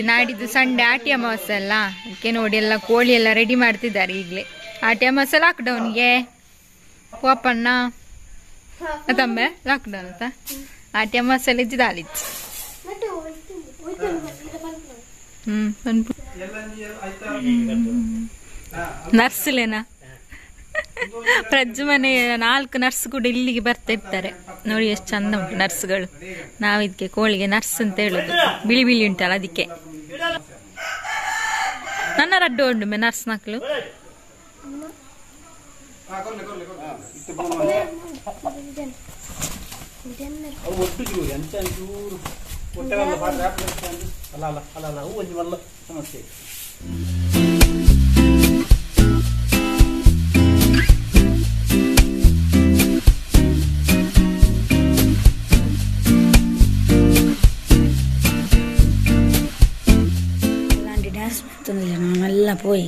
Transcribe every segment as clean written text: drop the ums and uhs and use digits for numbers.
ನಾಡಿದ್ದು ಸಂಡೆ ಆಟಿ ಅಮಾವಾಸ್ಯೆ ಅಲ್ಲ, ಅದಕ್ಕೆ ನೋಡಿ ಎಲ್ಲ ಕೋಳಿ ಎಲ್ಲ ರೆಡಿ ಮಾಡ್ತಿದ್ದಾರೆ ಈಗಲೇ. ಆಟಿ ಅಮಾವಾಸ್ಯೆ ಲಾಕ್ಡೌನ್ಗೆ ಓಪಣ್ಣ ತಮ್ಮೆ ಲಾಕ್ಡೌನ್ ಅಂತ ಆಟಿ ಅಮಾವಾಸ್ಯೆ ಇದ್ದಿದ್ದಾಲಿತ್ತು. ನರ್ಸ್ಲೇನಾ ಪ್ರಜ್ಜು ಮನೆ 4 ನರ್ಸ್ ಕೂಡ ಇಲ್ಲಿಗೆ ಬರ್ತಾ ಇರ್ತಾರೆ. ನೋಡಿ ಎಷ್ಟು ಚಂದ ಉಂಟು ನರ್ಸ್ಗಳು. ನಾವು ಇದಕ್ಕೆ ಕೋಳಿಗೆ ನರ್ಸ್ ಅಂತ ಹೇಳುದು, ಬಿಳಿ ಬಿಳಿ ಉಂಟಲ್ಲ ಅದಕ್ಕೆ. ನನ್ನ ರಡ್ಡು ಉಂಟು ನರ್ಸ್ ಮಕ್ಕಳು. ನಾನೆಲ್ಲ ಪೋಯಿ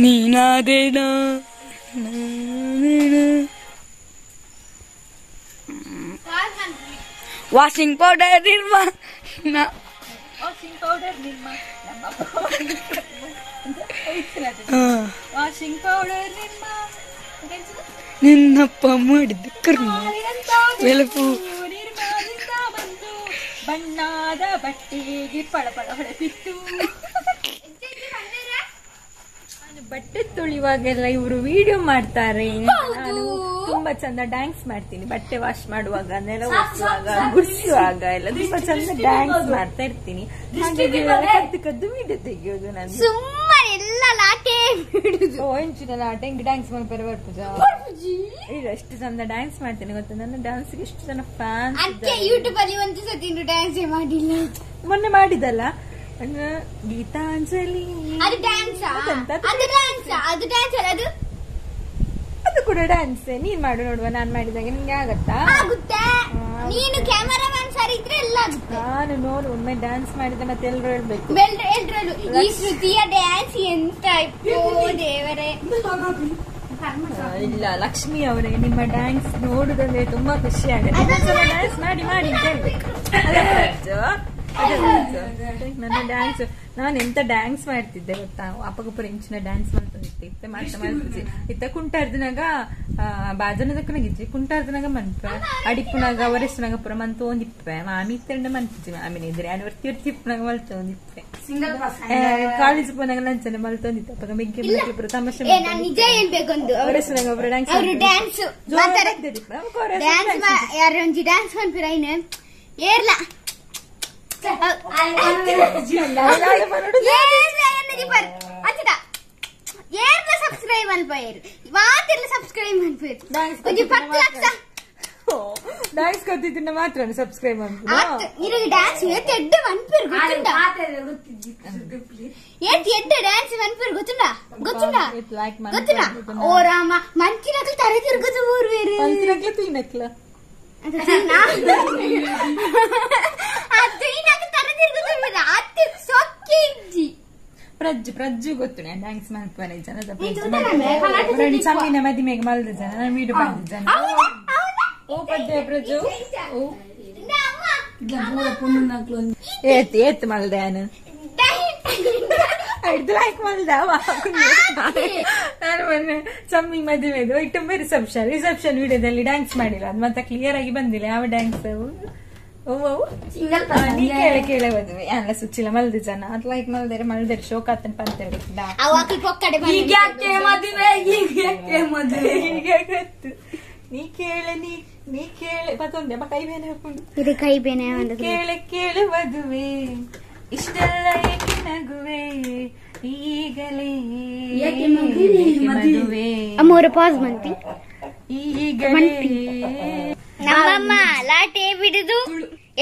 ನೀನಾದೇನಾ washing powder Nirma, washing powder Nirma, washing powder Nirma, ನಿನ್ನಪ್ಪ ಮಾಡಿದ ಕರ್ಮ ಬೆಳಪು ಬಂತು ಬಣ್ಣದ ಬಟ್ಟೆಗೆ ಪಳಪಳ ಹೊಳೆಪಿತ್ತು. ಬಟ್ಟೆ ತೊಳೆಯುವಾಗೆಲ್ಲ ಇವರು ವಿಡಿಯೋ ಮಾಡ್ತಾರೆ. ನಾನು ತುಂಬಾ ಚಂದ ಡ್ಯಾನ್ಸ್ ಮಾಡ್ತೀನಿ ಬಟ್ಟೆ ವಾಶ್ ಮಾಡುವಾಗ, ನೆಲ ಒರೆಸುವಾಗ, ಗುಡಿಸುವಾಗ ಎಲ್ಲ ತುಂಬಾ ಚಂದ ಡ್ಯಾನ್ಸ್ ಮಾಡ್ತಾ ಇರ್ತೀನಿ. ಹಾಗಾಗಿ ಕದ್ದು ಕದ್ದು ವಿಡಿಯೋ ತೆಗೆಯೋದು ನಾನು. ಸುಮ್ಮನೆ ಎಲ್ಲ ಲಾಟೆ ಇಂಚಿನ ಲಾಟೆ ಹಿಂಗ್ ಡ್ಯಾನ್ಸ್ ಮಾಡ್ತಾರೆ ಬರ್ಪುಜ. ಇಲ್ಲ ಎಷ್ಟು ಚಂದ ಡ್ಯಾನ್ಸ್ ಮಾಡ್ತೀನಿ ಗೊತ್ತಾ, ನನ್ನ ಡ್ಯಾನ್ಸ್ಗೆ ಎಷ್ಟು ಜನ ಫ್ಯಾನ್ಸ್. ಯೂಟ್ಯೂಬ್ ಅಲ್ಲಿ ಒಂದು ಸತಿ ಡ್ಯಾನ್ಸ್ ಮಾಡಿಲ್ಲ, ಮೊನ್ನೆ ಮಾಡಿದಲ್ಲ ಗೀತಾಂಜಲಿ. ಅದು ಡ್ಯಾನ್ಸ್, ಅದು ಡ್ಯಾನ್ಸ್, ಅದು ಡ್ಯಾನ್ಸ್ ಅಲ್ಲ, ಅದು ಅದು ಕೂಡ ಡ್ಯಾನ್ಸ್. ನೀನ್ ಮಾಡು ನೋಡುವ, ನಾನ್ ಮಾಡಿದಾಗ ನಿನ್ಗೆ ಆಗತ್ತಾ? ಆಗುತ್ತೆ. ನೀನು ಕ್ಯಾಮರಾಮನ್ ಸರ್ ಇದ್ರೆ ಎಲ್ಲ ಆಗುತ್ತೆ. ನಾನು ನೋಡು ಒಮ್ಮೆ ಡ್ಯಾನ್ಸ್ ಮಾಡಿದೆ ಮತ್ತೆ ಎಲ್ರು ಹೇಳ್ಬೇಕು, ಎಲ್ರು ಈ ಶ್ರುತಿಯ ಡ್ಯಾನ್ಸ್ ಎಂತ ದೇವರೇ. ಇಲ್ಲ ಲಕ್ಷ್ಮಿ ಅವರೇ, ನಿಮ್ಮ ಡ್ಯಾನ್ಸ್ ನೋಡುದಂದ್ರೆ ತುಂಬಾ ಖುಷಿ ಆಗುತ್ತೆ. ಡ್ಯಾನ್ಸ್ ಮಾಡಿ ಮಾಡಿ ಅಂತ ಹೇಳ್ಬೇಕು. ನನ್ನ ಡ್ಯಾನ್ಸ್, ನಾನು ಎಂತ ಡ್ಯಾನ್ಸ್ ಮಾಡ್ತಿದ್ದೆ ಗೊತ್ತಾ, ಅಪ್ಪಗಪ್ಪರ ಇಂಚಿನ ಡ್ಯಾನ್ಸ್ ಮಾಡ್ತಿದ್ದೆ. ಇತ್ತ ಮಾಡ್ತಾ ಮಾಡ್ತಿದ್ದೆ ಇತ್ತ ಕುಂಟಾರ್ದನಾಗ ಬಾಜನದಕ್ಕನಾಗಿದ್ವಿ, ಕುಂಟಾರ್ದನಾಗ ಮನ್ಪ ಅಡಿಪುನಾಗ ಒರೆಸುನಾಗ ಪುರ ಮಂತ ಒಂದಿಪ್ಪೆ ಮಾಮಿ ಇತ್ತೆಂಡ ಮನ್ಪಿಜಿ ಮಾಮಿನ ಇದ್ರೆ ನಾನು ವರ್ತಿ ವರ್ತಿ ಇಪ್ಪನಾಗ ಮಲ್ತೊಂದಿಪ್ಪೆ. ಕಾಲೇಜ್ ಪೋನಾಗ ಲಂಚನ ಮಲ್ತೊಂದಿತ್ತು. ಅಪ್ಪಗ ಮೆಗ್ಗೆ ಪುರ ತಮಾಷೆ ನಿಜ ಹೇಳ್ಬೇಕೊಂದು ಒರೆಸುನಾಗ ಒಬ್ಬರು ಡ್ಯಾನ್ಸ್ ಡ್ಯಾನ್ಸ್ ಡ್ಯಾನ್ಸ್ ಮನ್ಪಿರ ಏರ್ಲಾ ಸಬ್ಸ್ಕ್ರೈಬ್ ಅನ್ಪೇರು ಮಾತಿರ್ಲ ಸಬ್ಸ್ಕ್ರೈಬ್ ಅನ್ಪೇರು ಒಂಜಿ 10 ಲಕ್ಷ ಡ್ಯಾನ್ಸ್ ಕತ್ತಿದ್ದ ಮಾತ್ರ ಸಬ್ಸ್ಕ್ರೈಬ್ ನಿನಗೆ ಡ್ಯಾನ್ಸ್ ಏತ್ ಎಡ್ಡೆ ಮನ್ಪೇರು ಗೊತ್ತುಂಟಾ? ಏತ್ ಎಡ್ಡೆ ಡ್ಯಾನ್ಸ್ ಮನ್ಪೇರು ಗೊತ್ತುಂಟಾ? ಗೊತ್ತುಂಟಾ? ಗೊತ್ತುಂಟಾ? ಓ ರಾಮ, ಮಂಚಿನಕ್ಲು ತಲೆ ತಿರುಗುದು ಊರು ಬೇರೆ ಮಂಚಿನಕ್ಲು ತೀನಕ್ಲ ಪ್ರಜ್ಜು ಪ್ರಜ್ಜು ಗೊತ್ತು ನಾನು ಡ್ಯಾನ್ಸ್ ಮಾಡ್ತಾನೆ ಜನ ಸಮ್ಮಿನ ಮದಿಮೆಗೆ ಮಲ್ದ ಜನ ನಾನು ವೀಡಿಯೋ ಮಾಡಿದ ಜನ. ಓ ಪದ್ಯ ಪ್ರಜ್ಜು ಓ ಏತ್ ಏತ್ ಮಲ್ದೆ ನಾನು ಐದು ಲೈಕ್ ಮಲ್ದ. ನಾನು ಮೊನ್ನೆ ಸಮ್ಮಿ ಮದುವೆದು ಇಟ್ಟೊಮ್ಮೆ ರಿಸೆಪ್ಷನ್ ರಿಸೆಪ್ಷನ್ ವಿಡಿಯೋದಲ್ಲಿ ಡ್ಯಾನ್ಸ್ ಮಾಡಿಲ್ಲ, ಅದು ಮತ್ತೆ ಕ್ಲಿಯರ್ ಆಗಿ ಬಂದಿಲ್ಲ ಯಾವ ಡ್ಯಾನ್ಸ್. ನೀ ಕೇಳ ಕೇಳ ಮದುವೆ ಅಲ್ಲ ಸುಚ್ಚಿಲ್ಲ ಮಲ್ದ ಜನ ಅದು ಲೈಕ್ ಮಲ್ದರೆ ಮಲ್ದರೆ ಶೋಕ್ ಆತನ ಪಂತ ಗೊತ್ತು. ನೀ ಕೇಳ ನೀ ನೀ ಕೇಳ ಮತ್ತೊಂದೇ ಕೈ ಬೇನೆ ಹಾಕೊಂಡು ಕೈ ಬೇನೆ ಕೇಳ ಕೇಳ ಮದುವೆ ಇಷ್ಟೆಲ್ಲ ಏಕೆ ನಗುವೆ ಈಗಲೇ ಮದುವೆ ಅಮ್ಮೋರ ಪಾಸ್ ಮಂತಿ ಈಗಲೇ ನಮ್ಮಮ್ಮ ಲಾಟೆ ಬಿಡುದು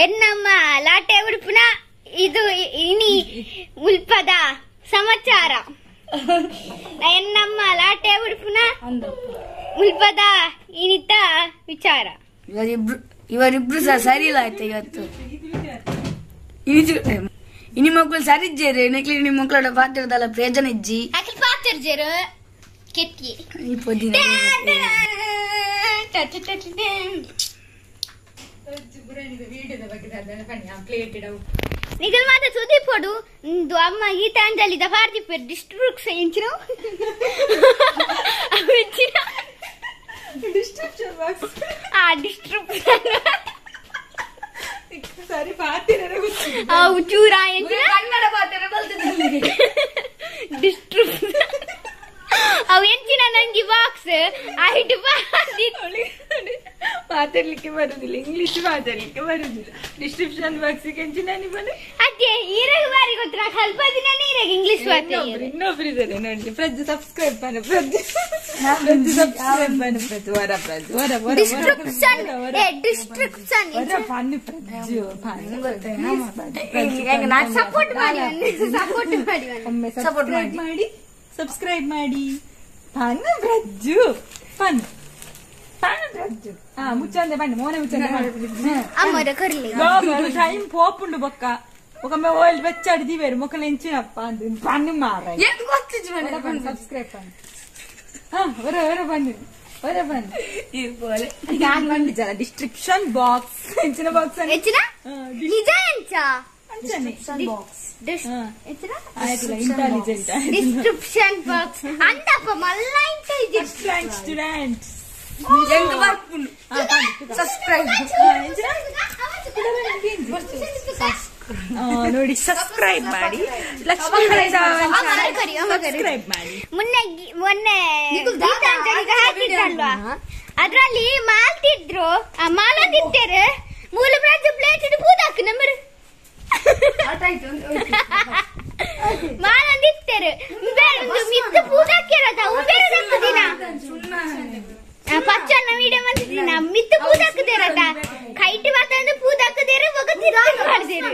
ಎನ್ನಮ್ಮ ಲಾಟೆ ಉಡುಪುನ ಇದು ಇನಿ ಉಲ್ಪದ ಸಮಾಚಾರ. ನಮ್ಮ ಲಾಟೆ ಉಡುಪುನ ಉಲ್ಪದ ಇನಿತ ವಿಚಾರ. ಇವರಿಬ್ರು ಸಹ ಸರಿ ಇಲ್ಲ ಆಯ್ತು ಇವತ್ತು. ಇನಿ ಮಕ್ಕಳು ಸರಿ ಇಜ್ಜೇರು ನೆಕ್ಲಿ ನಿಮ್ಮ ಮಕ್ಕಳ ಪಾತ್ರದಲ್ಲ ಪ್ರಯೋಜನ ಇಜ್ಜಿ ಪಾತ್ರ ಕೆತ್ತಿ ನಿಗಲ್ ಮಾತ ಸುದೀಪೋಡು ಅಮ್ಮ ಗೀತಾಂಜಲಿದ ಪಾರ್ದಿಪೇರು ಡಿಸ್ಟ್ರಿಬ್ಯೂಷನ್ ಎಂಚಿನ ಡಿಸ್ಟ್ರಿಬ್ಯೂಷನ್ ಬಾಕ್ಸ್. ಆ ಡಿಸ್ಟ್ರಿಬ್ಯೂಷನ್ ಸರಿ ಪಾತಿರ ಅವು ಚೂರ ಎಂಚಿನ ಕನ್ನಡ ಪಾತಿರ ಬಲ್ತದೆ ಡಿಸ್ಟ್ರಿಬ್ಯೂಷನ್ ಅವು ಎಂಚಿನ ನಂಜಿ ಬಾಕ್ಸ್ ಐಟು ಮಾತಾಡ್ಲಿಕ್ಕೆ ಬರುದಿಲ್ಲ, ಇಂಗ್ಲಿಷ್ ಮಾತಾಡ್ಲಿಕ್ಕೆ ಬರುದಿಲ್ಲ. ಡಿಸ್ಕ್ರಿಪ್ಷನ್ ಬಾಕ್ಸ್ ಎಂಚಿನ ಬನ್ನಿ ಅದೇ ಈರಾಗ ಬಾರಿ ಗೊತ್ತ ಸ್ವಲ್ಪ ದಿನ ನೀರಾಗ ಇಂಗ್ಲಿಷ್ ಮಾತಾಡಿ. ಇನ್ನೊಬ್ರು ಇದ್ದಾರೆ ನೋಡಿ, ಪ್ರಜ್ಜು ಸಬ್ಸ್ಕ್ರೈಬ್ ಮಾಡಿ, ಪ್ರಜ್ಜು ಪ್ರಜ್ಜು ಸಬ್ಸ್ಕ್ರೈಬ್ ಮಾಡಿ, ಪ್ರಜ್ಜು ವರ ಪ್ರಜ್ಜು ವರ ವರ ಡಿಸ್ಕ್ರಿಪ್ಷನ್ ಡಿಸ್ಕ್ರಿಪ್ಷನ್ ವರ ಫನ್ ಪ್ರಜ್ಜು ಸಪೋರ್ಟ್ ಮಾಡಿ, ಸಪೋರ್ಟ್ ಮಾಡಿ, ಒಮ್ಮೆ ಸಬ್ಸ್ಕ್ರೈಬ್ ಮಾಡಿ, ಸಬ್ಸ್ಕ್ರೈಬ್ ಮಾಡಿ. Fun Prajju fun fun Prajju. ಹಾ ಮುಚ್ಚಂದೆ ಬನ್ನಿ ಮೋನೆ ಮುಚ್ಚಂದೆ ಅಮ್ಮರ ಕರ್ಲಿ ಟೈಮ್ ಪೋಪುಂಡು ಬೊಕ್ಕ ಒಮ್ಮೆ ಓಲ್ಡ್ ಬೆಚ್ಚಾಡಿದೀವೇರು ಮೊಕ್ಕಲ ಎಂಚಿನಪ್ಪ ಅಂದು ಪನ್ನು ಮಾರ ಸಬ್ಸ್ಕ್ರೈಬ್ ಪನ್. ಹಾ ಹೊರ ಹೊರ ಬನ್ನಿ ಹೊರ ಬನ್ನಿ. ನಾನು ಬಂದಿದ್ದಲ್ಲ ಡಿಸ್ಕ್ರಿಪ್ಷನ್ ಬಾಕ್ಸ್ ಎಂಚಿನ ಬಾಕ್ಸ್ ಎಂಚಿನ ನಿಜ ಎಂಚ ಇಂಟೆಲಿಜೆಂಟ್ ಡಿಸ್ಕ್ರಿಪ್ಷನ್ ಬಾಕ್ಸ್ ಅಂತಪ್ಪ ಮಲ್ಲ ಇಂಟೆಲಿಜೆಂಟ್ ಸ್ಟೂಡೆಂಟ್ ಸಬ್ಸ್ಕ್ರೈಬ್ ನೋಡಿ, ಸಬ್ಸ್ಕ್ರೈಬ್ ಮಾಡಿ ಲಕ್ಷ್ಮೀ ಸಬ್ಸ್ಕ್ರೈಬ್ ಮಾಡಿ. ಮೊನ್ನೆ ಮೊನ್ನೆ ಹಾಕಿದ್ರಲ್ವಾ, ಅದ್ರಲ್ಲಿ ಮಾಲ್ತಿದ್ರು ಮಾಲಂದಿದ್ದಾರೆ ಮೂಲ ಬ್ರಾಂಚ್ ಪ್ಲೇಟ್ ಇಟ್ಟು ಪೂದಾಕು ನಂಬರ್ ಮಾಲಂದಿತ್ತಾರೆ ಮಿತ್ತು ಪೂದಾಕಿರೋದ ದಿನ ಪಚ್ಚನ್ನ ವಿಡಿಯೋ ಬಂದಿದ್ದೀನ ಮಿತ್ತು ಪೂದಾಕದೇರತ ಕೈಟಿ ಮಾತಂದ್ರೆ ಪೂದಾಕದೇರು ಒಗ ತಿರ್ಗಿ ಮಾಡ್ದೇರು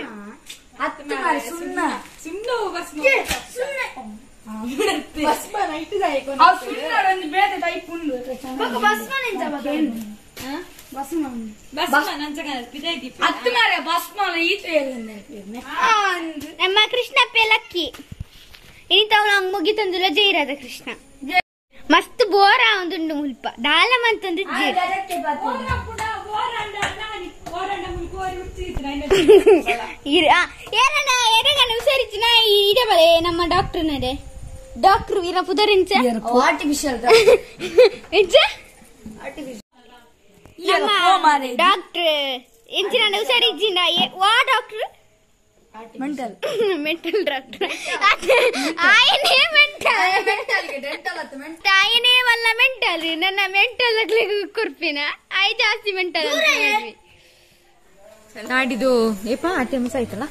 ನಮ್ಮ ಕೃಷ್ಣಪ್ಪ ಲಕ್ಕಿ ಇನಿತವಳು ಹಂಗ ಮುಗಿತಂದಿಲ್ಲ ಜೈರಾದ ಕೃಷ್ಣ ಮಸ್ತ್ ಬೋರ ಒಂದುಂಡು ಮುಲ್ಪ ದಾಲ ಮಂತಂದು ಹುಷಾರಿಚ್ಚಿನ ಇದೇ ಬಳೆ ನಮ್ಮ ಡಾಕ್ಟರ್ ನಡೆ ಡಾಕ್ಟರ್ ವೀರ ಪುದರಿಂಚ ಆರ್ಟಿಫಿಷಿಯಲ್ ಡಾಕ್ಟರ್ ಎಂಚಿನ ಹುಷಾರಿಜ್ಜಿನ ವಾ ಡಾಕ್ಟರ್ ಮೆಂಟಲ್ ಮೆಂಟಲ್ ಡಾಕ್ಟರ್ ಆಯನೇ ಮೆಂಟಲ್ ತಾಯಿನೇ ವಲ್ಲ ಮೆಂಟಲ್ ನನ್ನ ಮೆಂಟಲ್ ಕೊರ್ಪಿನ ಆಯ್ ಜಾಸ್ತಿ ಮೆಂಟಲ್. ನಾಡಿದ್ದು ಏಪ ಆಟಿ ಅಮಾವಾಸ್ಯೆ ಆಯ್ತಲ್ಲ,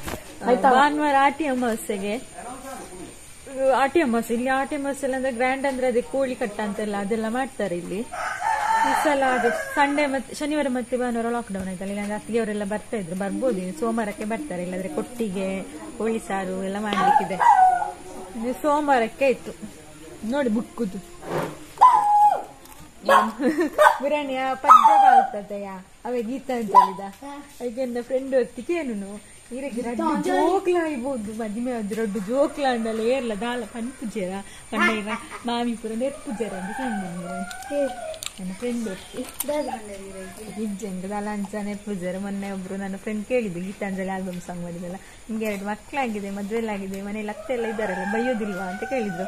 ಭಾನುವಾರ ಆಟಿ ಅಮಾವಾಸ್ಯೆಗೆ ಆಟಿ ಅಮಾವಾಸ್ಯೆ. ಇಲ್ಲಿ ಆಟಿ ಅಮಾವಾಸ್ಯೆ ಅಂದ್ರೆ ಗ್ರ್ಯಾಂಡ್ ಅಂದ್ರೆ ಅದೇ ಕೋಳಿ ಕಟ್ಟ ಅಂತೆಲ್ಲ ಅದೆಲ್ಲ ಮಾಡ್ತಾರೆ ಇಲ್ಲಿ. ಈ ಸಲ ಅದೇ ಸಂಡೇ ಮತ್ತೆ ಶನಿವಾರ ಮತ್ತೆ ಭಾನುವಾರ ಲಾಕ್ಡೌನ್ ಆಯ್ತಲ್ಲ, ಇಲ್ಲಾಂದ್ರೆ ಅತ್ತಿಗೆ ಅವರೆಲ್ಲ ಬರ್ತಾ ಇದ್ರು, ಬರ್ಬೋದು ಸೋಮವಾರಕ್ಕೆ ಬರ್ತಾರೆ. ಇಲ್ಲಾಂದ್ರೆ ಕೊಟ್ಟಿಗೆ ಕೋಳಿ ಸಾರು ಎಲ್ಲ ಮಾಡ್ಲಿಕ್ಕಿದೆ. ಸೋಮವಾರಕ್ಕೆ ಇತ್ತು ನೋಡಿ ಬುಕ್ಕುದು ಬುರಾಣಿಯ ಪದ್ಯ ಬಾಳ್ತದೆಯ ಅವೇ ಗೀತಾಂಜಲಿದ ಅದಕ್ಕೆ ಫ್ರೆಂಡ್ ಹೊತ್ತಿಗೆ ಏನು ಈರಗೆ ರಡ್ಡು ಜೋಕ್ಲ ಇರ್ಬೋದು ಮದಿಮೆ ಅದು ರಡ್ಡು ಜೋಕ್ಲ ಅಂಡಲ್ಲ ಏರ್ಲ ದಾಲ ಪನ್ಪುಜೇರ ಪಂಡ ಮಾಮಿ ಪೂರ ನೆರ್ಪುಜೇರ ಅಂತ ನನ್ನ ಫ್ರೆಂಡ್ ಹೊತ್ತಿ ಇಜ್ಜಂಗೆ ದಾಲ ಅಂಚ ನೆರ್ಪುಜೇರ. ಮೊನ್ನೆ ಒಬ್ರು ನನ್ನ ಫ್ರೆಂಡ್ ಕೇಳಿದ್ದು ಗೀತಾಂಜಲಿ ಆಲ್ಬಮ್ ಸಾಂಗ್ ಮಾಡಿದಲ್ಲ, ನಿಮ್ಗೆ 2 ಮಕ್ಕಳಾಗಿದೆ, ಮದುವೆಲಾಗಿದೆ, ಮನೇಲಿ ಅತ್ತೆ ಎಲ್ಲ ಇದ್ದಾರಲ್ಲ, ಬೈಯೋದಿಲ್ವಾ ಅಂತ ಕೇಳಿದ್ರು.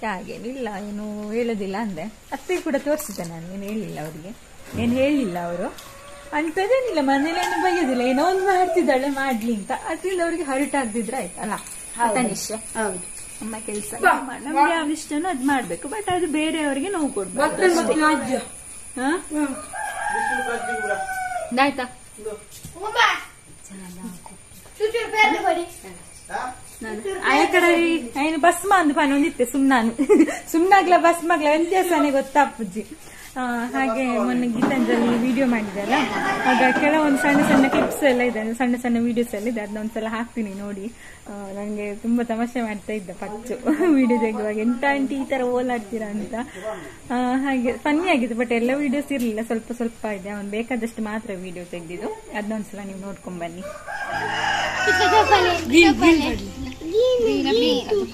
ಹಾಗೇನಿಲ್ಲ, ಏನು ಹೇಳೋದಿಲ್ಲ ಅಂದೆ. ಅತ್ತೆ ಕೂಡ ತೋರಿಸಿದ್ದೆ ನಾನು, ಏನು ಹೇಳಿಲ್ಲ ಅವರಿಗೆ, ಏನು ಹೇಳಿಲ್ಲ ಅವರು. ಅಂಥದ್ದೇನಿಲ್ಲ, ಮನೇಲೇನು ಬೈಯೋದಿಲ್ಲ, ಏನೋ ಒಂದು ಮಾಡ್ತಿದ್ದಾಳೆ ಮಾಡ್ಲಿ ಅಂತ. ಅದ್ರಿಂದ ಅವ್ರಿಗೆ ಹರ್ಟ್ ಆಗದಿದ್ರೆ ಆಯ್ತಲ್ಲ ತನಿಷ್. ನಮ್ಮ ಕೆಲಸ ನಮ್ಗೆ ಯಾವ ಇಷ್ಟನೋ ಅದು ಮಾಡ್ಬೇಕು, ಬಟ್ ಅದು ಬೇರೆಯವರಿಗೆ ನೋವು ಕೊಡ್ಬೇಕು. ಆಯ್ತಾ? ಆಯ ಕಡೆ ಐನು ಬಸ್ ಅಂದು ಪನೊಂದಿತ್ತೆ ಸುಮ್ನಾನು ಸುಮ್ನಾಗ್ಲ ಬಸ್ ಮಗ್ಲ ವ್ಯತ್ಯಾಸನೇ ಗೊತ್ತಾಪುಜ್ಜಿ. ಹಾಗೆ ಮೊನ್ನೆ ಗೀತಾಂಜಲಿ ವಿಡಿಯೋ ಮಾಡಿದಲ್ಲ, ಆಗ ಕೆಲವೊಂದು ಸಣ್ಣ ಸಣ್ಣ ಕ್ಲಿಪ್ಸ್ ಎಲ್ಲ ಇದೆ, ಸಣ್ಣ ಸಣ್ಣ ವಿಡಿಯೋಸ್ ಎಲ್ಲ ಇದೆ, ಅದನ್ನ ಒಂದ್ಸಲ ಹಾಕ್ತೀನಿ ನೋಡಿ. ನನಗೆ ತುಂಬಾ ತಮಾಷೆ ಮಾಡ್ತಾ ಇದ್ದ ಪಚ್ಚು ವಿಡಿಯೋ ತೆಗೆಯುವಾಗ, ಎಂತ ಆಂಟಿ ಈ ತರ ಓಲಾಡ್ತೀರಾ ಅಂತ. ಹಾಗೆ ಫನ್ನಿ ಆಗಿತ್ತು. ಬಟ್ ಎಲ್ಲ ವಿಡಿಯೋಸ್ ಇರಲಿಲ್ಲ, ಸ್ವಲ್ಪ ಸ್ವಲ್ಪ ಇದೆ. ಅವ್ನು ಬೇಕಾದಷ್ಟು ಮಾತ್ರ ವಿಡಿಯೋ ತೆಗೆದಿದ್ದು, ಅದನ್ನ ಒಂದ್ಸಲ ನೀವು ನೋಡ್ಕೊಂಡ್ ಬನ್ನಿ.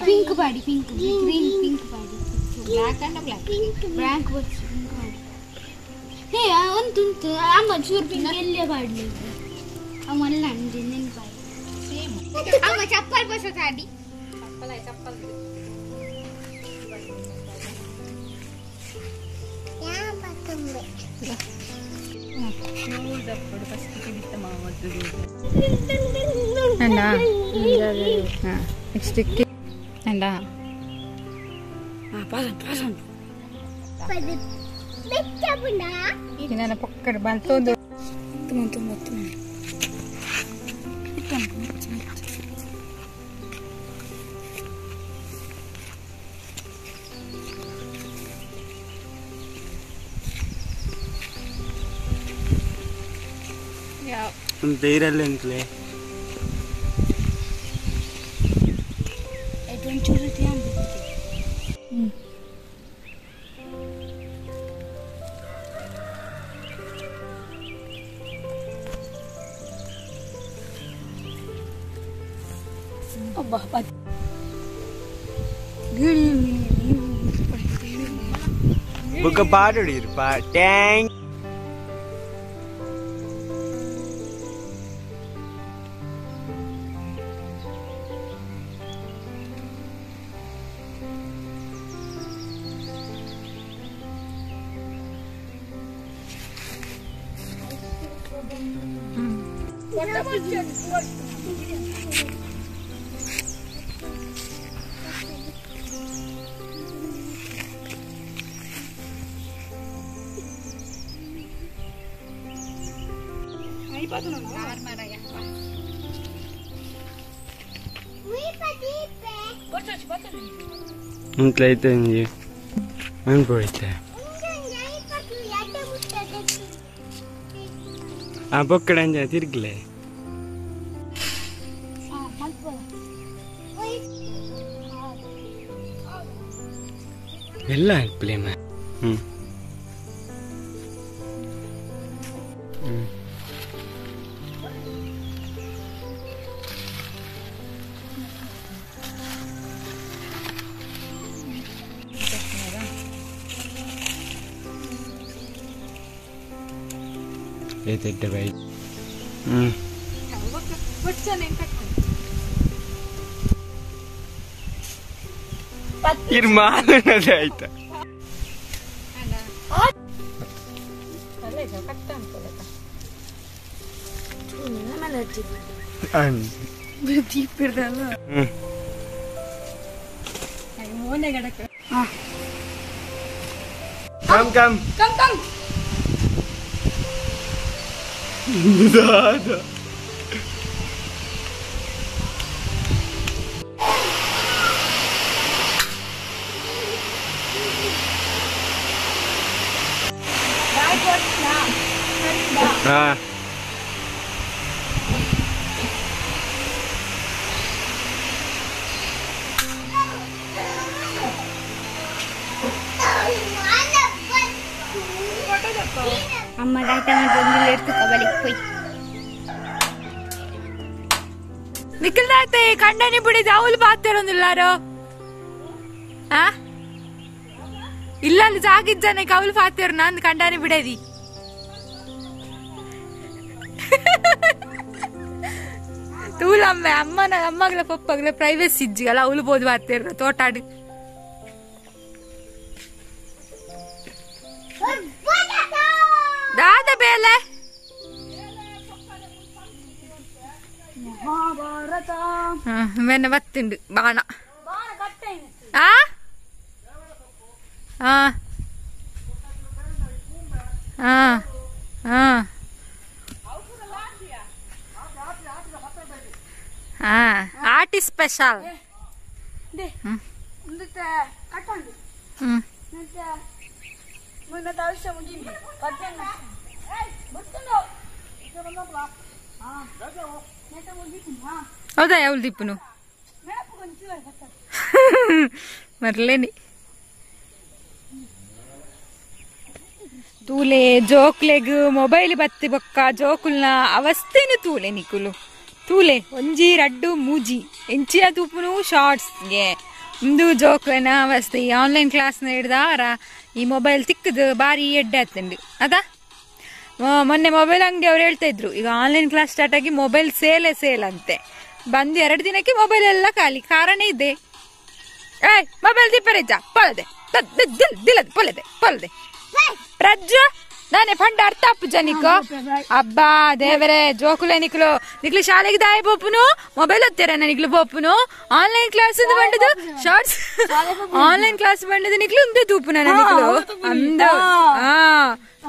Pink body, pink green, pink body, black and black, black body. ಹೇ ಒಂದು ಅಮ್ಮ ಚೂರು ಪಿಂಕ್ ಎಲ್ಲೇ ಬಾಡ್ಲಿ ಅಮ್ಮಲ್ಲ ಅಂಜಿ ನೆನಪಾಯಿ. ಅಮ್ಮ ಚಪ್ಪಲ್ ಬಸ ತಾಡಿ ಚಪ್ಪಲ ಚಪ್ಪಲ್ ನೆಕ್ಸ್ಟ್ ನನ್ನ ಪಕ್ಕಡ ಬಂತೊಂದು ಧೈರ್ಯ ಬುಕ್ಕ ಪಾಡುಡಿರ್ಪ ಟ್ಯಾಂಕ್. ಪೊಕ್ಕಡ ತಿರುಗಲೆ ಎಲ್ಲ ಪ್ಲೇಮ. ಹ್ಮ್ ಹ್ಮ್ ಆಯ್ತಾ come come come come. Da. Ah. ಅಮ್ಮ ದಾಟ ಮಾಡ್ಕೊಂಡು ಎಡ್ತು ಕಬಲಿ ಹೋಯ್ ನಿಖಿಲ್ದಾತೆ ಕಂಡನಿ ಬಿಡಿದ ಅವಳು ಪಾತಿರೊಂದಿಲ್ಲಾರೋ ಆ ಇಲ್ಲ ಅಲ್ಲಿ ಜಾಗಿದ್ದಾನೆ ಕವಲು ಪಾತಿರು ನಾನು ಕಂಡನಿ ಬಿಡದಿ ತೂಲಮ್ಮೆ ಅಮ್ಮನ ಅಮ್ಮಗಳ ಪಪ್ಪಗಳ ಪ್ರೈವೇಸಿ ಇಜ್ಜಿಗಲ್ಲ ಅವಳು ಬೋದು ಪಾತಿರು ತೋಟಾಡಿ ದಾದ ಬೇಲೆ ಮೆನ್ನ ಬತ್ತಿಂಡು ಬಾಣ ಆ ಆ ಆ ಆ ಹಾ ಆಟಿ ಸ್ಪೆಷಲ್. ಹೌದಾ ಯಾವಲ್ ದೀಪನು ಮರ್ಲೇನಿ ತೂಲೆ ಜೋಕ್ಲೆಗ್ ಮೊಬೈಲ್ ಬತ್ತಿ ಬೊಕ್ಕ ಜೋಕುಲ್ನ ಅವಸ್ಥೆನು ತೂಲೆ ನಿಕುಲು ತೂಲೆ ಒಂಜಿ ರಡ್ಡು ಮೂಜಿ ಎಂಚಿನ ತೂಪುನು ಶಾರ್ಟ್ಸ್ಗೆ ಇಂದು ಜೋಕ್ಲೆನ ಅವಸ್ಥೆ. ಈ ಆನ್ಲೈನ್ ಕ್ಲಾಸ್ ಹಿಡ್ದಾರ ಈ ಮೊಬೈಲ್ ತಿಕ್ಕದು ಬಾರಿ ಎಡ್ಡೆ ಆತಂಡು ಅದಾ. ಮೊನ್ನೆ ಮೊಬೈಲ್ ಅಂಗಡಿ ಅವ್ರು ಹೇಳ್ತಾ ಇದ್ರು ಈಗ ಆನ್ಲೈನ್ ಕ್ಲಾಸ್ ಸ್ಟಾರ್ಟ್ ಆಗಿ ಮೊಬೈಲ್ ಸೇಲೆ ಸೇಲ್ ಅಂತೆ. ಬಂದು 2 ದಿನಕ್ಕೆ ಮೊಬೈಲ್ ಎಲ್ಲ ಖಾಲಿ. ಕಾರಣ ಇದೆ. ಏಯ್ ಮೊಬೈಲ್ ದೀಪರೇಜ ಪೊಲದೆ ದಿಲದ ಪೊಲದೆ ಪೊಲದೆ ಪ್ರಜ್ಜು ನಾನೇ ಫಂಡ ಅರ್ಥ ಅಪ್ಪು ಜನಿಕೋ ಅಬ್ಬಾ ದೇವರೇ ಜೋಕುಲೆ ನಿಕ್ಲು ನಿಕ್ಲು ಶಾಲೆಗೆ ದಾಯಿ ಬೋಪುನು ಮೊಬೈಲ್ ಹತ್ತಿರ ನಿಕ್ಲು ಬೋಪುನು ಆನ್ಲೈನ್ ಕ್ಲಾಸ್ ಬಂಡದು ಶಾರ್ಟ್ಸ್ ಆನ್ಲೈನ್ ಕ್ಲಾಸ್ ಬಂಡದು ನಿಕ್ಲು ಉಂದೆ ತೂಪುನ ನಿಕ್ಲು ಅಂದ.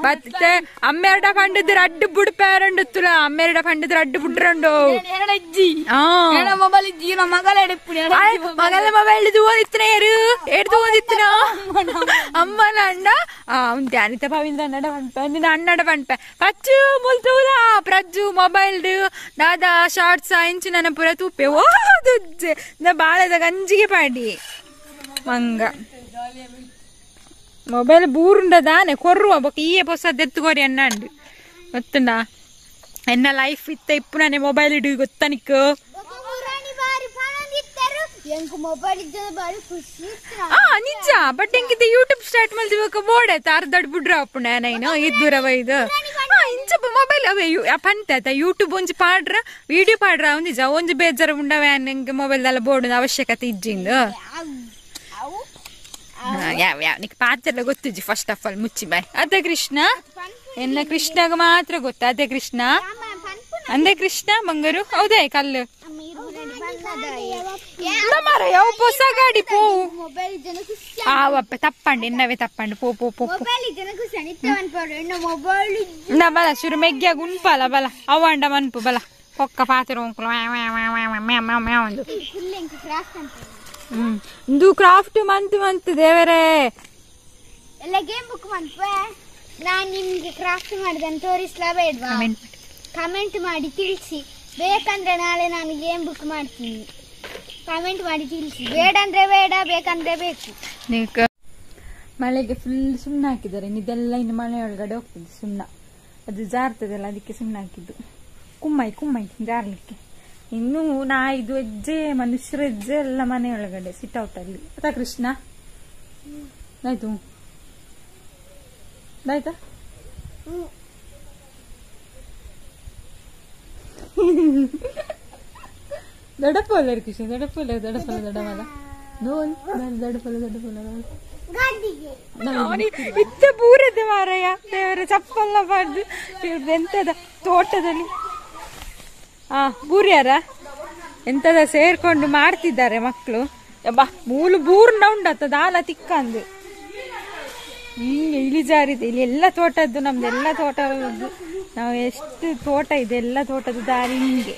ಮತ್ತೆ ಅಮ್ಮೆರಡ ಫಂಡದ್ರ ಅಡ್ಡು ಬುಡ್ಪೇರಂಡು ತುಲ ಅಮ್ಮೆರಡ ಫಂಡದ್ರ ಅಡ್ಡು ಬುಡ್ರಂಡು ಮಗಲ ಮೊಬೈಲ್ ಓದಿತ್ತನ ಏರು ಎಡ್ದು ಓದಿತ್ತನ ಅಮ್ಮನ ಅಣ್ಣ ಉಂತೆ ಅನಿತ ಪವಿಂದ್ರ ಅಣ್ಣಡ ಪನ್ಪೆ ನಿನ್ನ ಅಣ್ಣಡ ಪನ್ಪೆ ಪಚ್ಚು ಮುಲ್ತೂಲ ಪ್ರಜ್ಜು ಮೊಬೈಲ್ ದಾದಾ ಶಾರ್ಟ್ಸ್ ಇಂಚು ನನ್ನ ಪುರ ತೂಪೆ ಓದುಜ್ಜೆ ನ ಬಾಳದ ಗಂಜಿಗೆ ಪಾಡಿ ಮಂಗ ಮೊಬೈಲ್ ಬೂರುಂಡದಾನೆ ಕೊರ್ರುವ ಬೊಕ್ಕ ಈಯೆ ಪೊಸದ್ ಎತ್ತುಕೊರಿ ಅಣ್ಣಂಡು ಗೊತ್ತುಂಡ ಎನ್ನ ಲೈಫ್ ಇತ್ತ ಇಪ್ಪು ನಾನೆ ಮೊಬೈಲ್ ಇಡು ಗೊತ್ತ ನಿಕ್ಕು. ನಿಜ ಬಟ್ ಎಂಕಿದ್ದೆ ಯೂಟ್ಯೂಬ್ ಸ್ಟಾರ್ಟ್ ಮಲ್ದಿಬೇಕು ಬೋರ್ಡ್ ಆಯ್ತು ಅರ್ಧ ಬುಡ್ರ ಅಪ್ಪುಣ ನೈನು ಇದ್ದೂರವ ಇದು ಇಂಚಪ್ಪ ಮೊಬೈಲ್ ಅವೇ ಪಂತೆ ಆಯ್ತಾ ಯೂಟ್ಯೂಬ್ ಒಂಜಿ ಪಾಡ್ರ ವಿಡಿಯೋ ಪಾಡ್ರ ಒಂದಿಜ ಒಂಜಿ ಬೇಜಾರ ಉಂಡವೆ ನಿಂಗೆ ಮೊಬೈಲ್ ಎಲ್ಲ ಬೋರ್ಡ್ ಅವಶ್ಯಕತೆ ಇಜ್ಜಿಂದು. ಯಾವ ಯಾವ ನಿಕ್ ಪಾತ್ರೆಲ್ಲ ಗೊತ್ತಿಜ್ಜಿ ಫಸ್ಟ್ ಆಫ್ ಆಲ್ ಮುಚ್ಚಿ ಬಾಯ್. ಅದೇ ಕೃಷ್ಣ ಎನ್ನ ಕೃಷ್ಣಗ ಮಾತ್ರ ಗೊತ್ತ. ಅದೇ ಕೃಷ್ಣ ಅಂದೇ ಕೃಷ್ಣ ಮಂಗರು ಹೌದೇ ಕಲ್ಲು ಯಾವ ಹೊಸ ಗಾಡಿ ಪೋವು ಆವಪ್ಪ ತಪ್ಪಂಡು ಎನ್ನವೇ ತಪ್ಪಂಡು ಪೋ ಪೋ ಪೋ ಬಲ ಶುರು ಮೆಗ್ಗ್ಯಾಗ ಉಣ್ಪಲ ಬಲ ಅವಂಡ ಮನ್ಪು ಬಲ ಪೊಕ್ಕ ಪಾತ್ರೆ ಉಂಕುಲು ಒಂದು ಇಂದು ಕ್ರಾಫ್ಟ್ ಮಂತ್ ಮಂತ್ ದೇವರೇ ಎಲ್ಲ ಗೇಮ್ ಬುಕ್ ಮನ್ಪೆ. ನಾನು ನಿಮಗೆ ಕ್ರಾಫ್ಟ್ ಮಾಡಿದನ್ನು ತೋರಿಸ್ಲಾ ಬೇಡವಾ? ಕಮೆಂಟ್ ಮಾಡಿ ತಿಳಿಸಿ. ಬೇಕಂದ್ರೆ ನಾಳೆ ನಾನು ಗೇಮ್ ಬುಕ್ ಮಾಡ್ತೀನಿ. ಕಮೆಂಟ್ ಮಾಡಿ ತಿಳಿಸಿ. ಬೇಡ ಅಂದ್ರೆ ಬೇಡ, ಬೇಕಂದ್ರೆ ಬೇಕು. ಮಳೆಗೆ ಫುಲ್ ಸುಣ್ಣ ಹಾಕಿದ್ದಾರೆ. ಇದೆಲ್ಲ ಇನ್ನು ಮಳೆ ಒಳಗಡೆ ಹೋಗ್ತದೆ ಸುಣ್ಣ, ಅದು ಜಾರ್ತದಲ್ಲ ಅದಕ್ಕೆ ಸುಣ್ಣ ಹಾಕಿದ್ದು. ಕುಮ್ಮೈ ಕುಮ್ಮೈ ಜಾರ್ಲಿಕ್ಕೆ. ಇನ್ನು ನಾಯಿದು ಹೆಜ್ಜೆ ಮನುಷ್ಯರ ಹೆಜ್ಜೆ ಎಲ್ಲ ಮನೆ ಒಳಗಡೆ ಸಿಟ್ ಔಟ್ ಅಲ್ಲಿ. ಆಯ್ತಾ ಕೃಷ್ಣ? ಆಯ್ತು ಆಯ್ತಾ? ದೊಡ್ಡಪ್ಪಲ್ಲ ಕೃಷ್ಣ, ದೊಡ್ಡಪ್ಪಲ್ಲ ದೊಡ್ಡಪ್ಪಲ್ಲ ದೊಡ್ಡಮಲ್ಲ ದೊಡ್ಡಪ್ಪಲ್ಲ ದೊಡ್ಡಪ್ಪಲ್ಲ ಇತ್ತ ಬೂರದೆ ಮಾರಯ್ಯ ದೇವರ ಚಪ್ಪಲ್ಲ ಬಾರ್ದು. ಎಂತದ ತೋಟದಲ್ಲಿ ಆ ಬೂರ್ಯಾರ ಎಂತದ ಸೇರ್ಕೊಂಡು ಮಾಡ್ತಿದ್ದಾರೆ ಮಕ್ಕಳು. ಬಾ ಮೂಲು ಬೂರ್ನ ಉಂಡತ್ತ ದಾಲ ತಿಕ್ಕಂದು ಹಿಂಗೆ ಇಳಿಜಾರಿದೆ. ಇಲ್ಲಿ ಎಲ್ಲ ತೋಟದ್ದು ನಮ್ದೆಲ್ಲ ತೋಟದ್ದು, ನಾವು ಎಷ್ಟು ತೋಟ ಇದೆ ಎಲ್ಲ ತೋಟದ ದಾರಿ ಹಿಂಗೆ.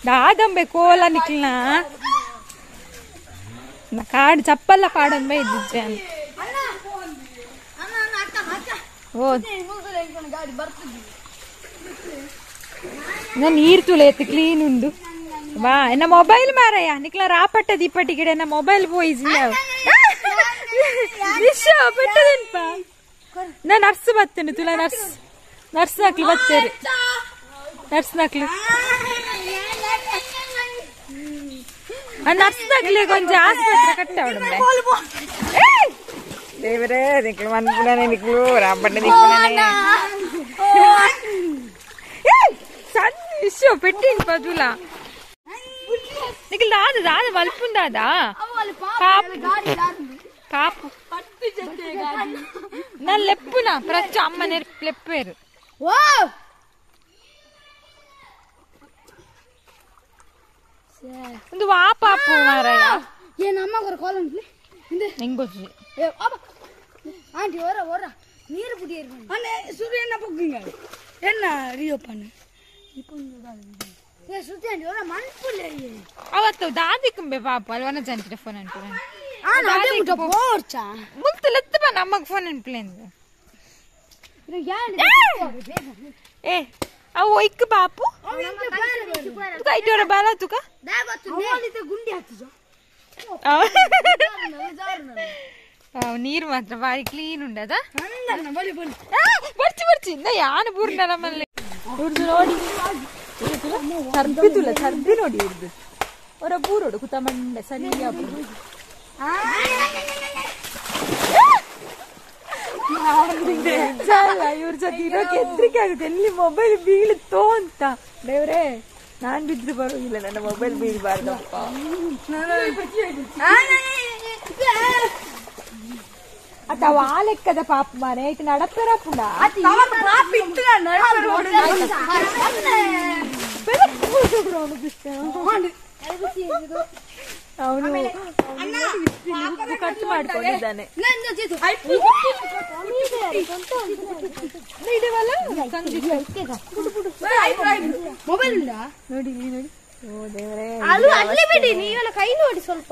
ದಾದಂಬೆ ಕೋಲ ನಿಕ್ಲನ ಕಾಡು ಚಪ್ಪಲ್ಲ ಕಾಡಂಬೆ ಇದ್ದಿಜ್ಜೆ ಅಂತ. ಓ ನೀರು ತುಲೆ ಎತ್ತು ಕ್ಲೀನ್ ಉಂಡು ಬಾ. ಎನ್ನ ಮೊಬೈಲ್ ಮಾರಯ್ಯ ನಿಕ್ಲ ರಾಪಟ್ಟ ದೀಪಟ್ಟಿ ಗಿಡ ಎನ್ನ ಮೊಬೈಲ್ ಪೋಯಿಸಿ ವಿಶ್ವ ಪೆಟ್ಟದನ್ಪ. ನಾ ನರ್ಸ್ ಬರ್ತೇನೆ ತುಲ ನರ್ಸ್ ನರ್ಸ್ ನಕ್ಲು ಬರ್ತೇನೆ ನರ್ಸ್ ನಕ್ಲು ನರ್ಸ್ ನಕ್ಲಿ ಕೊಂಚ ಆಸ್ಪತ್ರೆ ಕಟ್ಟವಡ ದೇವರೇ ನಿಕ್ಲು ಮನ್ಪುಣನೆ ನಿಕ್ಲು ರಾಪಟ್ಟ ನಿಕ್ಲು ಸಣ್ಣ ವಿಶ್ವ ಪೆಟ್ಟಿನ ಪದುಲ ನಿಖಿಲ್ ದಾದ ದಾದ ಮಲ್ಪುಂದಾದ ಪಾಪು ಪಾಪು నా లెప్పునా ప్రచ్చు అమ్మ లెప్పారు. ಒಂದು ವಾ ಪಾಪು ಮಾರಾಯ. ಹೆಂಗೊಚ್ಚು ಆಂಟಿ ಓರ ಓರ ನೀರು ಕುಡಿಯರು ಅಣ್ಣ ಸೂರ್ಯನ ಪೊಗ್ಗಿಂಗ ಎನ್ನ ರಿಯೋಪನ ಅವತ್ತು ದಾದಿಕುಂಬೆ ಪಾಪ ಅಲ್ವನ ಜಂಟಿನ ಫೋನ್ ಅನ್ಪುನ ಮುಲ್ತು ಲೆತ್ತ ಬಾ ನಮ್ಮಗ್ ಫೋನ್ ಅನ್ಪ್ಲೇಂದು ಏ ಅವು ಒಯ್ಕ್ ಬಾಪು ತುಕ ಐಟೋರ ಬಾಲ ತುಕ ನೀರು ಮಾತ್ರ ಬಾರಿ ಕ್ಲೀನ್ ಉಂಡದ ಬರ್ಚಿ ಬರ್ಚಿ ಇನ್ನ ಯಾನು ಬೂರ್ನ ನಮ್ಮಲ್ಲಿ ಇವ್ರದ್ದು ನೋಡಿ ಸರ್ಬಿದುಲ್ಲ ಸರ್ಬಿ ನೋಡಿ ಇವ್ರದ್ದು ಅವರ ಬೂರೋಡು ಕುತ ಮಂಡೆ ಸರಿ ಇವ್ರ ಜೊತೆ ಇರೋಕೆ ಹೆದ್ರಿಕೆ ಆಗುತ್ತೆ. ಎಲ್ಲಿ ಮೊಬೈಲ್ ಬೀಳುತ್ತೋ ಅಂತ. ದೇವ್ರೇ ನಾನ್ ಬಿದ್ರು ಬರೋದಿಲ್ಲ, ನನ್ನ ಮೊಬೈಲ್ ಬೀಳ್ಬಾರ್ದಪ್ಪ. ಅಥವಾ ಆ ಲೆಕ್ಕದ ಪಾಪ ಮಾರೆ ಆಯ್ತು ನಡಪೆರ ಪುಣ ಅವನು ಕಟ್ ಮಾಡ್ಕೊಂಡಿದ್ದಾನೆ. ನೋಡಿ ನೋಡಿ ಕೈ ನೋಡಿ ಸ್ವಲ್ಪ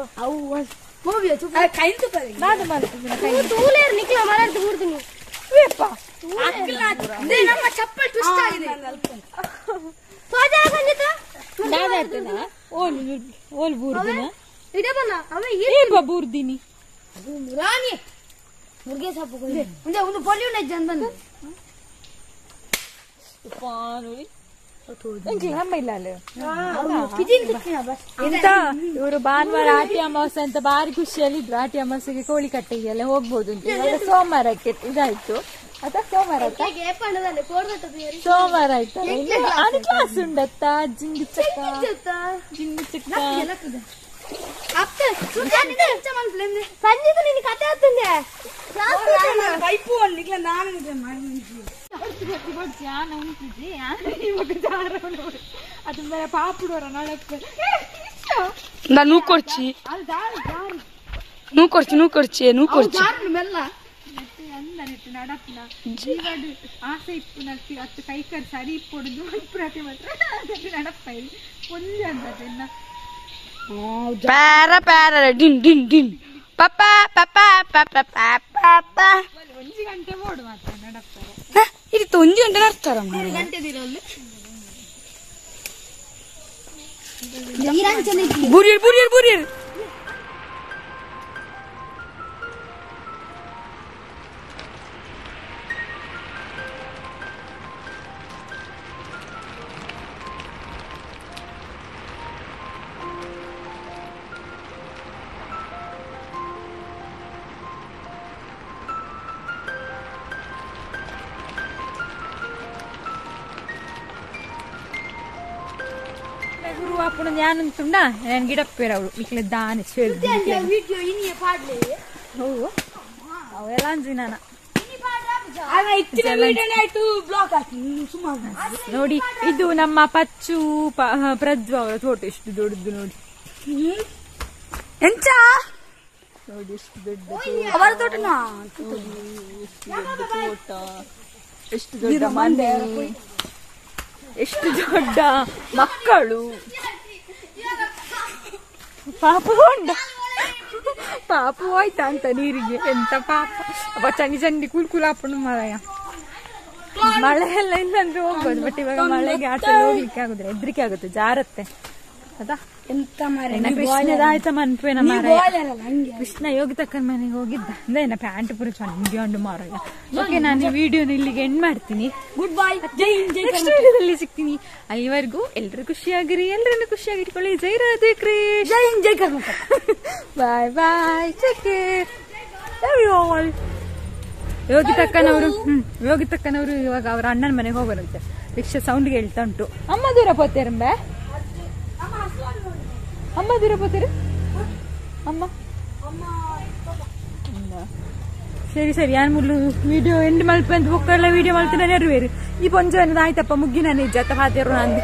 ಬೂರ್ದಿನಿ ಎಂತ ಇವರು ಭಾನುವಾರ ಆಟಿ ಅಮಾವಾಸ್ಯೆ ಅಂತ ಬಾರಿ ಖುಷಿಯಲ್ಲಿ ಇದ್ರು. ಆಟಿ ಅಮಾವಾಸ್ಯೆಗೆ ಕೋಳಿ ಕಟ್ಟೆಗೆಲ್ಲ ಹೋಗ್ಬೋದು ಅಂತ. ಇವಾಗ ಸೋಮವಾರಕ್ಕೆ ಇದಾಯ್ತು ಅಥವಾ ಸೋಮವಾರ ಸೋಮವಾರ ಆಯ್ತಲ್ಲ. ಅದು ಕ್ಲಾಸ್ ಉಂಡತ್ತ ಜಿಂಗು ಚಕ್ಕ ಜಿಂಗು ಚಕ್ಕ ಆಸೆ ಇಪ್ಪು ನಟ್ಟಿ ಅತ್ತು ಕೈಕರ್ ಸರಿ ಇಪ್ಪೊಡುದು ಪ್ರತಿ ಮಾತ್ರ ನಡಪ್ಪ ಒಂದೇ ಅಂತ ಪ್ಯಾರ ಪ್ಯಾರ ಡಿನ್ ಡಿನ್ ಡಿನ್ ಪಪ್ಪ ಪಪ್ಪ ಪಪ್ಪ ಪಪ್ಪ ಒಂಜಿ ಗಂಟೆ ಬೋಡು ಮಾತ್ರ ನಡಪ್ತಾರೆ. ಇದು ಒಂಜಿ ಗಂಟೆ ನಡ್ತಾರ ಬುರಿಯರ್ ಬುರಿಯರ್ ಬುರಿಯರ್. ಗುರು ಅಪ್ಪಣ ಜ್ಞಾನಂತುಂಡ ನಾನು ಗಿಡಪ್ಪೇರ ಅವಳು ಇಕ್ಲೆ ದಾನೆ ಹೌದು ಅವೆಲ್ಲ ಅಂಜಿ ನಾನು ನೋಡಿ. ಇದು ನಮ್ಮ ಪಚ್ಚು ಪ್ರಜ್ವ ಅವರ ತೋಟ ಎಷ್ಟು ದೊಡ್ಡದು ನೋಡಿ. ಎಂಚ ನೋಡಿ ಎಷ್ಟು ದೊಡ್ಡ ಅವರ ತೋಟ ತೋಟ, ಎಷ್ಟು ದೊಡ್ಡ ಮನೆ, ಎಷ್ಟು ದೊಡ್ಡ ಮಕ್ಕಳು. ಪಾಪ ಉಂಡ ಪಾಪ ಹೋಯ್ತಾ ಅಂತ ನೀರಿಗೆ. ಎಂತ ಪಾಪ ಅಪ್ಪ ಚಂಡಿ ಚಂಡಿ ಕೂಲ್ ಕೂಲ್ ಹಾಪುಂಡು ಮಾರಾಯ. ಮಳೆ ಎಲ್ಲ ಇಲ್ಲ ಅಂದ್ರೆ ಹೋಗ್ಬೋದು, ಬಟ್ ಇವಾಗ ಮಳೆಗೆ ಆಟ ಹೋಗ್ಲಿಕ್ಕೆ ಆಗುದಿಲ್ಲ, ಹೆದ್ರಿಕೆ ಆಗುತ್ತೆ, ಜಾರತ್ತೆ. ಅದಾ ಎಂತ ಕೃಷ್ಣದ ಆಯ್ತಾ ಮನ್ಪೇನ ಮಾರಾಯ. ಕೃಷ್ಣ ಯೋಗಿ ತಕ್ಕನ ಮನೆಗೆ ಹೋಗಿದ್ದ ಅಂದ್ರೆ ಪ್ಯಾಂಟ್ ಪೂರ ಚಂಡಿ ಉಂಡು ಮಾರಾಯ. ಓಕೆ, ನಾನು ವಿಡಿಯೋನ ಇಲ್ಲಿಗೆ ಎಂಡ್ ಮಾಡ್ತೀನಿ. ಗುಡ್ ಬೈ, ಜೈ ಹಿಂದ್, ಜೈ ನೆಕ್ಸ್ಟ್ ವಿಡಿಯೋದಲ್ಲಿ ಸಿಗ್ತೀನಿ. ಅಲ್ಲಿವರೆಗೂ ಎಲ್ಲರೂ ಖುಷಿಯಾಗಿರಿ, ಎಲ್ಲರನ್ನು ಖುಷಿಯಾಗಿಟ್ಕೊಳ್ಳಿ. ಜೈ ರಾಧೆ ಕೃಷ್ಣ, ಜೈ ಹಿಂದ್, ಜೈ Karnataka. Bye bye, take care, love you all. Yogi ತಕ್ಕನವರು Yogi ತಕ್ಕನವರು ಇವಾಗ ಅವರ ಅಣ್ಣನ ಮನೆಗೆ ಹೋಗೋರಂತೆ. ರಿಕ್ಷಾ ಸೌಂಡ್ಗೆ ಹೇಳ್ತಾ ಉಂಟು. ಅಮ್ಮ ದೂರ ಪೋತೇರಂಬೆ, ಅಮ್ಮ ದೂರ ಪೋತೇರು ಅಮ್ಮ. ಸರಿ ಸರಿ, ಯಾನ್ ಮುಲ್ಲು ವಿಡಿಯೋ ಎಂಡ್ ಮಲ್ಪಂತ ಬೊಕ್ಕಲ್ಲ ವಿಡಿಯೋ ಮಲ್ತಿನ ನೆರವೇರು. ಈ ಪೊಂಜ ಆಯ್ತಪ್ಪ ಮುಗ್ಗಿ ನಾನು ಇಜ್ಜತ್ತ ಪಾತೇರು ನಂದು.